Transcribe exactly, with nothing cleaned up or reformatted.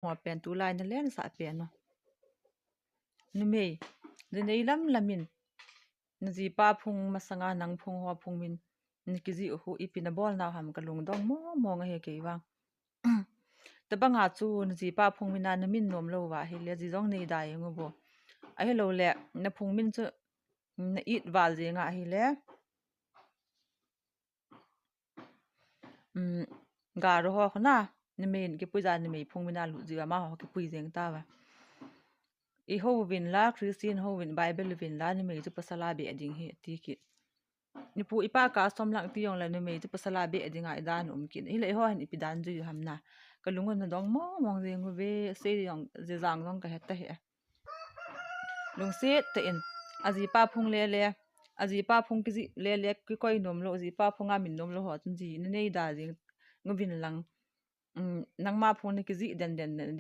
ho pen tulai na len sa pen no. Numei, dinei lam lamin, najipa phung masanga nang phung ho phung min nakijih u khu ipi nabol nau ham kalungdong mo mo nga he kei vang. Tabanga chu najipa phung mina namin nom lou va hile ji jong nei da jeng u bo. Ahilou le naphung min chu na it val jeng a hile. Um, Garo ho khona, numei in kipui ja numei phung mina lut jiu ama ho kipui jeng ta va. I ho vin la, Christian ho vin, Bible vin la, numei chu pasal a be ding hi ti ki. Nipu ipa ka som lang ti jong la numei chu pasal a be ding a i dan um kin. Hile i ho hin ipi dan jui ham na. Kalung nadong mo mong jeng u ve, sei jong, je jang jong ka het ta he. Lungset tah in, ajipa phung lele, ajipa phung kijih lele, kikoi nom lou, ajipa phung a min nom lou ho chun ji nanei da jeng u vin lang. Um, nangma phung nakijih den den,